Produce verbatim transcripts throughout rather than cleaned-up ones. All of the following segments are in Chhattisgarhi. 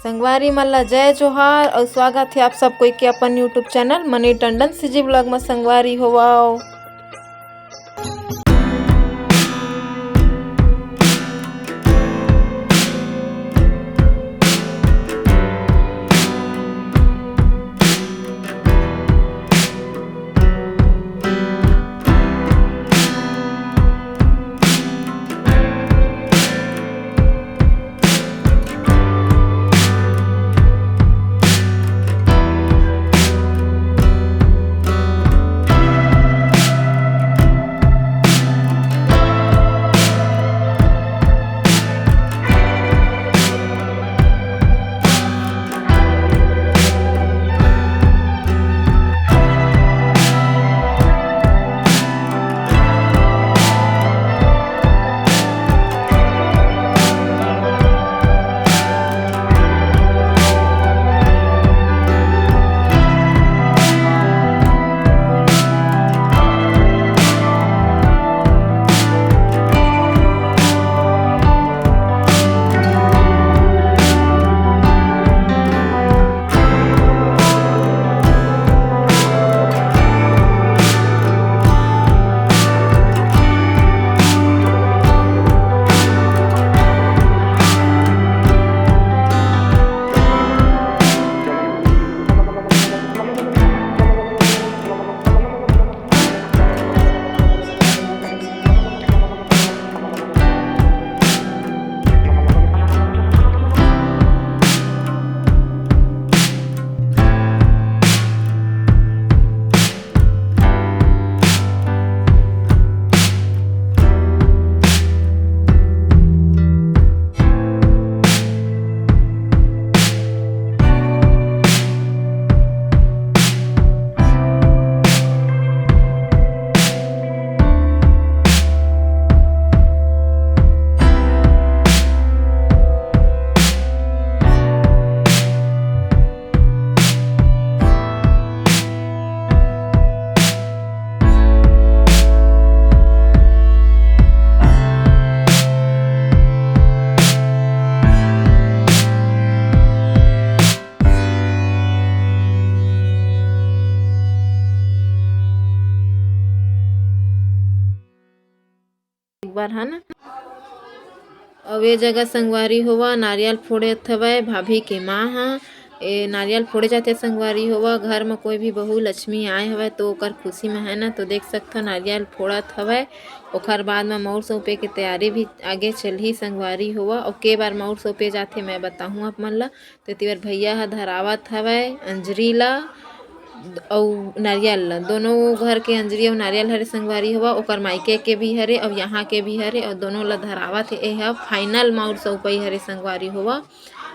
संगवारी मन ला जय जोहार अउ स्वागत हे आप सब कोई के अपन YouTube channel money Tandon CG blog म। संगवारी होवव। एक बार, है ना? अउ ए जगह संगवारी होवा, नारियल फोड़त हवय भाभी के माँ ह। ए नारियल फोड़े जाथे संगवारी होवा, घर म कोई भी बहू लक्ष्मी आए हवय तो ओकर खुशी म, है ना, तो देख सकथव नारियल फोड़त हवय। ओखर बाद म मउर सौंपे के तैयारी भी आगे चलही संगवारी होवा। अउ के बार मउर सौंपे जाथे मैं बताहूँ आप मन ला। तेती बर भैया ह धरावत हवय अंजरी ला अउ नारियल ला। दोनों घर के अंजरी अउ नारियल हरे संगवारी होवा, ओकर मायके के भी हरे अउ यहाँ के भी हरे अउ दोनों ला धरावत हे। ए ह फाइनल मउर सौंपई हरे संगवारी होवा।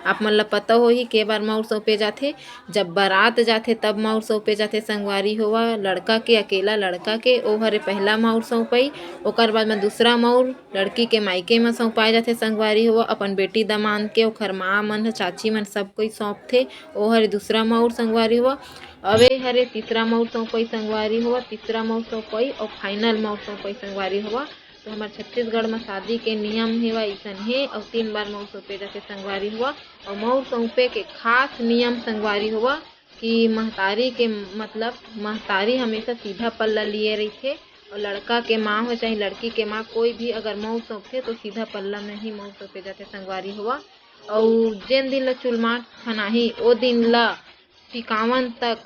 आप मन ला पता होही के बार मउर सौंपे जाथे, जब बारात जाथे तब मउर सौंपे जाथे संगवारी होवा। लड़का के, अकेला लड़का के, ओ हरे पहला मउर सौंपई। ओकर बाद म दूसरा मउर लड़की के मायके म सौंपाए जाथे संगवारी होवा, अपन बेटी दमांद के, ओखर माँ मन ह, चाची मन सब कोई सौंपथे। ओ हरे दूसरा मउर संगवारी होवा। अउ ए हरे तीसरा मउर सौंपई संगवारी होवा, तीसरा मउर सौंपई अउ फाइनल मउर सौंपई संगवारी होवा। तो हमर छत्तीसगढ़ म शादी के नियम हेवा अइसन हे, अउ तीन बार मउर सौंपे जाथे संगवारी होवा। अउ मउर सौंपे के खास नियम संगवारी होवा कि महतारी के, मतलब महतारी हमेशा सीधा पल्ला लिए रहिथे, अउ लड़का के माँ हो चाहे लड़की के माँ, कोई भी अगर मउर सौंपथे तो सीधा पल्ला में ही मउर सौंपे जाथे संगवारी होवा। अउ जेन दिन ल चुलमाट खनाही ओ दिन ल टिकावन तक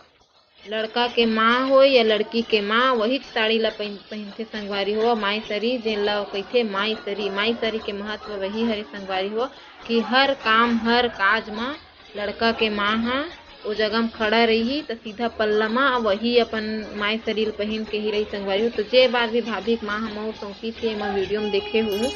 लड़का के माँ हो या लड़की के माँ वहीच साड़ी ला पहिन, पहिनथे संगवारी हो। माई सरी जेन ला कहिथे माई सरी, माई सरी के महत्व वही हरे संगवारी हो कि हर काम हर काज म लड़का के माँ ह ओ जगह म खड़ा रही त सीधा पल्ला म वही अपन माई सरी ल पहिन के ही रही संगवारी हो। तो जे बार भी भाभी के माँ ह मउर सौंपी थे, एमा वीडियो म देखे हो,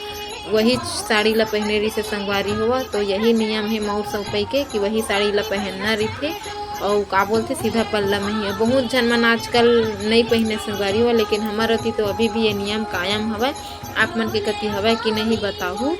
वही साड़ी ला पहिने रही से संगवारी हो। तो यही नियम हे मउर सौंपई के कि वही साड़ी ला पहनना रहिथे। अउ का बोलथे, सीधा पल्ला में ही। अब बहुत झन मन आजकल नई पहिने संगवारी हो, लेकिन हमर अति तो अभी भी ये नियम कायम हवय। आप मन के कति हवय कि नहीं बताहू।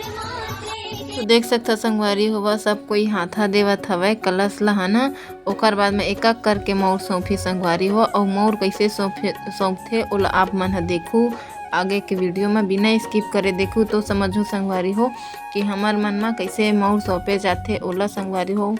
तो देख सकथव संगवारी होवा, सब कोई हाथा देवत हवय कलश ला, है ना। ओकर बाद में एक-एक करके मउर सौंपही संगवारी हो। अउ मउर कइसे सौंपे, सौंपथे ओला आप मन ह देखू। आगे के वीडियो में बिना स्किप करे देखू तो समझू संगवारी हो कि हमर मन में कैसे मउर सौंपे जाथे ओला संगवारी हो।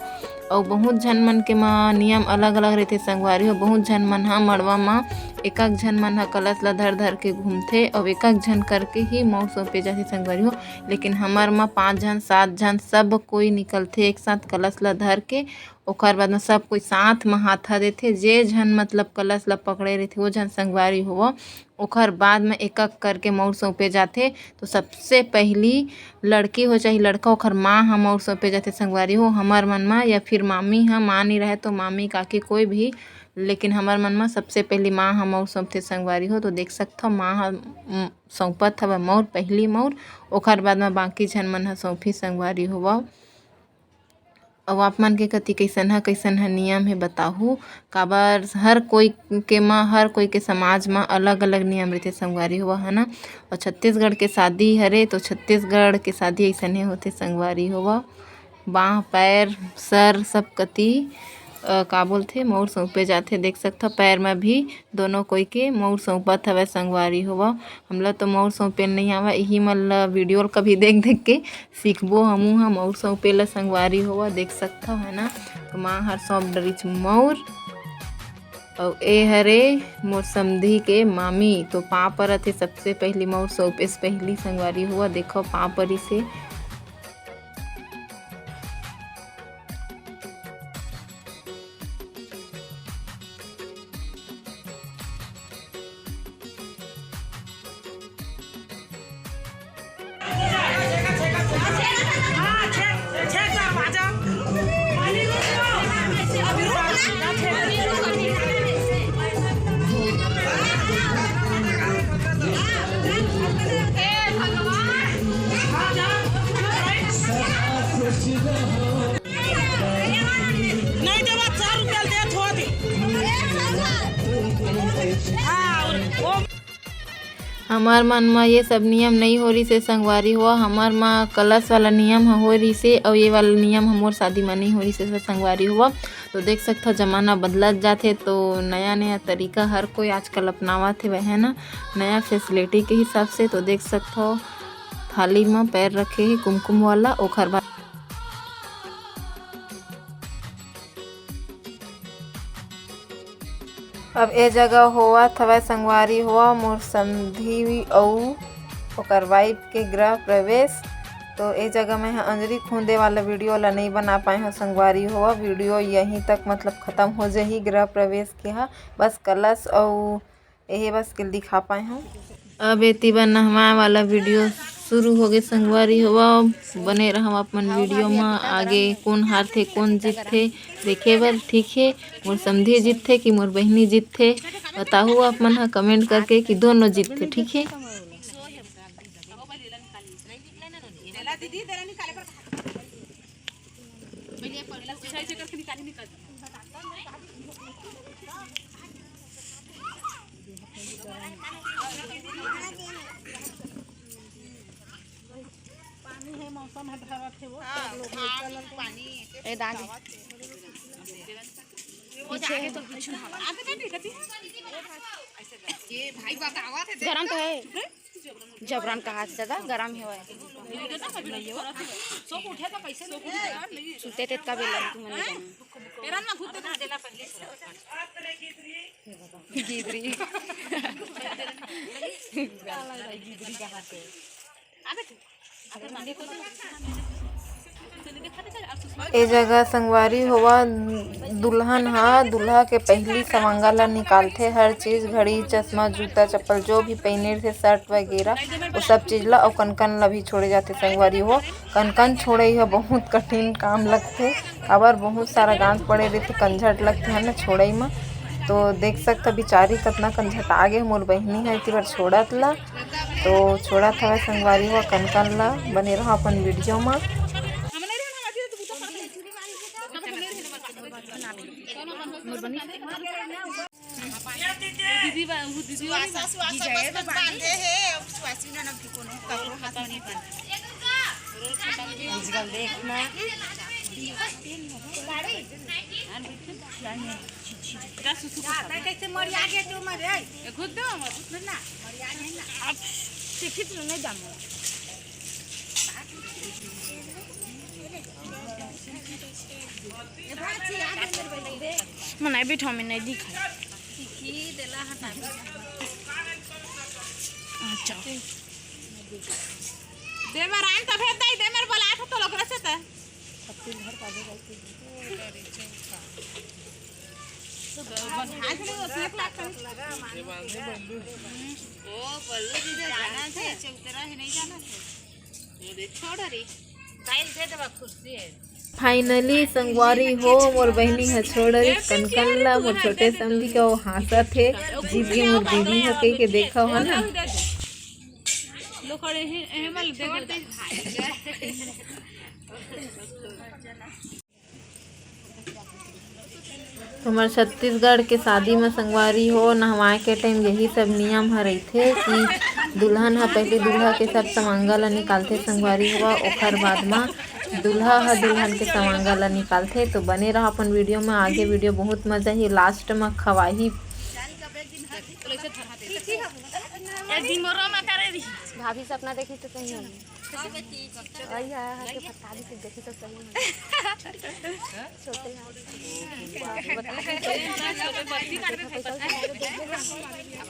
अउ बहुत झन मन के म नियम अलग-अलग रहिथे संगवारी हो। बहुत झन मन ह मड़वा म एक-एक झन मन ह कलश ल धर-धर के घूमथे अउ एक-एक झन करके ही मउर सौंपे जाथे संगवारी हो। लेकिन हमर म पाँच झन, सात झन सब कोई निकलथे एक साथ कलश ल धर के। ओकर बाद म सब कोई साथ म हाथा देथे। जे झन मतलब कलश ल पकड़े रहिथे वो झन संगवारी हो, ओखर बाद म एक-एक करके मउर सौंपे जाथे। तो सबसे पहिली लड़की हो चाहे लड़का, ओखर माँ ह मउर सौंपे जाथे संगवारी हो। हमर मन म या फिर मामी ह, माँ नइ रहय तो मामी, काकी कोई भी, लेकिन हमर मन म सबसे पहिली माँ ह मउर सौंपथे संगवारी हो। तो देख सकथव माँ ह, उम, सौंपत हवय मउर, पहिली मउर, ओखर बाद म बाकी झन मन ह सौंपही संगवारी हो। अउ आप मन के कति कइसन ह, कइसन ह नियम हे बताहू, काबर हर कोई के म, हर कोई के समाज म अलग-अलग नियम रहिथे संगवारी हो, है ना। अउ छत्तीसगढ़ के शादी हरे तो छत्तीसगढ़ के शादी अइसने होथे संगवारी हो। बाँह, पैर, सर सब कति, अ, का बोलथे, मउर सौंपे जाथे। देख सकथव पैर म भी दोनों कोई के मउर सौंपत हवय संगवारी हो। हमला तो मउर सौंपे ल नइ आवय, इही मन ल वीडियो ल कभी देख-देख के सीखबो हमू ह मउर सौंपे ल संगवारी हो, देख सकथव, है ना। तो माँ हर सौंप डरिस मउर। अउ ए हरे मोर समधी के मामी, तो पाँव परत हे सबसे पहिली मउर सौंपे से पहिली संगवारी हो, देखव पाँव परिस हे। नहीं देवा, चार रुपया देत होत। हाँ, और वो हमर मन म ये सब नियम नइ हो रिसे संगवारी हो। हमर म कलश वाला नियम ह हो रिसे, अउ ये वाला नियम ह मोर शादी म नइ हो रिसे संगवारी हो। तो देख सकथव, जमाना बदलत जाथे, तो नया-नया तरीका हर कोई आजकल अपनावत हे, वह ना, नया फैसिलिटी के हिसाब से। तो देख सकथव, थाली म पैर रखे हे कुमकुम वाला, ओखर बाद अब ए जगह होवत हवय संगवारी हो, मोर समधी अउ ओकर वाइफ के गृह प्रवेश। तो ए जगह मैं ह अंजरी खूंदे वाला वीडियो ला नइ बना पाए हव संगवारी हो। वीडियो यहीं तक मतलब खत्म हो जाही गृह प्रवेश के ह। बस कलश अउ एहे बस के दिखा पाए हव। अब एती बर नहवाए वाला वीडियो शुरू होगे संगवारी हो। बने रहव अपन वीडियो म। आगे कोन हारथे, कोन जीतथे, देखे बर, ठीक हे। मोर समधी जीतथे कि मोर बहिनी जीतथे, बताहू आप मन ह कमेंट करके कि दोनों जीतथे, ठीक हे। पानी है, मौसम है, धावत है वो, हाँ, सब लोग हाँ, चलल। पानी ए दादी। पीछे है। आगे नहीं दिखती है। ये भाई बतावा थे, गरम तो है। जबरन कहा से ज्यादा गरम है वो। सुते तेत का बेला तू मने जाने। गिदरी। गिदरी कहा से। ए जगह संगवारी होवा, दुल्हन हा दूल्हा के पहिली सवंगा ला निकालथे। हर चीज, घड़ी, चश्मा, जूता, चप्पल, जो भी पहिने रथे, शर्ट वगैरह, वो सब चीज ला, अउ कनकन ला भी छोड़े जाथे संगवारी हो। कनकन छोड़ई ह बहुत कठिन काम लगथे, काबर बहुत सारा गांठ पड़े रहिथे, कंझट लगथे, है ना, छोड़ई म। तो देख सकथव, बिचारी कतना कंझटा गे, मोर बहिनी ह एती बर छोड़त ला, तो छोड़त हवय संगवारी हो कनकन ला। बने रहो अपन वीडियो म। दीदी बा-, वो दीदी वाली बा-, सुआसा, सुआसा बस बांधे हे, अब सुआसी ना, ना भी कोनो ककरो हाथ में नहीं बांधे। आजकल देखना। जा सुसु कर। कैसे मरिया गया तो मरे? ए, खुद दो, मत। ना, मरिया गया ना। अब शिक्षित नहीं जाऊंगा। मनाई बैठा में नहीं दिखा। सीखी देला हटा। अच्छा। दे मेर आन त भेज दई, दे मेर बोला था तो लोग रसे त। ओ बल्लू जी, जाना थे, चौतरा है, नहीं जाना थे। फाइनली संगवारी हो, मोर बहिनी ह छोड़री कनकन ला, मोर छोटे समधी के वो हाँसत हे, जीत गे मोर बीबी ह कहि के, देखव ह ना। हमर छत्तीसगढ़ के शादी म संगवारी हो, नहवाए के टाइम यही सब नियम ह रहिथे कि दुल्हन ह पहिली दूल्हा के सब सवांगा ल निकालथे संगवारी हो, ओखर बाद म दूल्हा ह दुल्हन के सवांगा ल निकालथे। तो बने रहा अपन वीडियो म, आगे वीडियो बहुत मजा ही, लास्ट म खवाही। भाभी सपना देखी तो कहीं होगी। अइया, आके फटका दी, देखी तो सही में। छोटे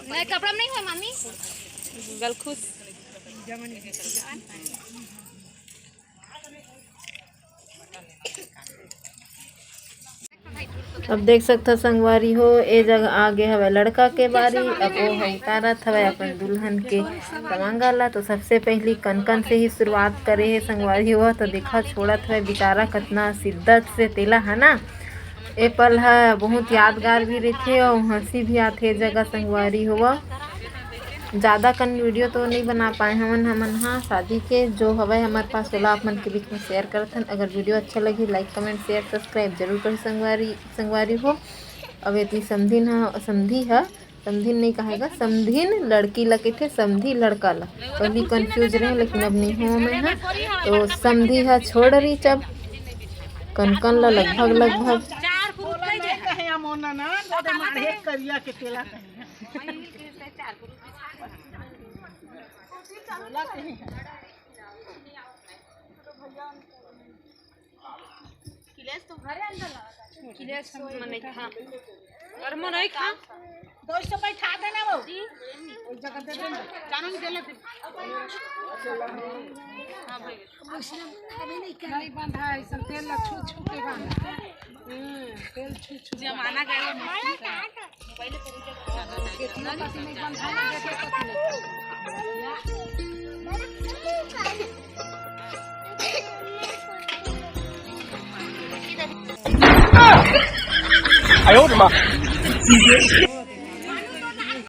नहीं, कपड़ा में नहीं हुआ, मामी। गल खुश। अब देख सकथव संगवारी हो, ए जगह आगे हवय लड़का के बारी। अब ओ ह उतारत हवय अपन दुल्हन के सवांगा ला। तो सबसे पहिली कनकन से ही शुरुआत करे हे संगवारी हो। तो देखा, छोड़त हवय बिचारा कतना शिद्दत से तेला, है ना। ए पल ह बहुत यादगार भी रहिथे अउ हंसी भी आथे ए जगह संगवारी हो। ज्यादा कन वीडियो तो नहीं बना पाए हमन, हमन हा शादी के जो हवय हमर पास, ओला आप मन के बीच में शेयर करत हन। अगर वीडियो अच्छा लगी, लाइक, कमेंट, शेयर, सब्सक्राइब जरूर करी संगवारी, संगवारी हो। अब एती समधिन ह, समधी ह, समधिन नहीं कहेगा, समधिन लड़की ला कहिथे, समधी लड़का ला। पहली कंफ्यूज रहे, लेकिन अब नहीं हो मैं हा। तो समधी ह छोड़ रही जब कनकन ला लगभग, लगभग अरे मन नहीं खा। दो सौ बैठा देना वो। ओई जगह दे देना। कानून देले थे। हाँ भाई। नहीं बंधा है, सब तेल ला छू छू के बंधा। हम्म, तेल छू छू के। जमाना गया।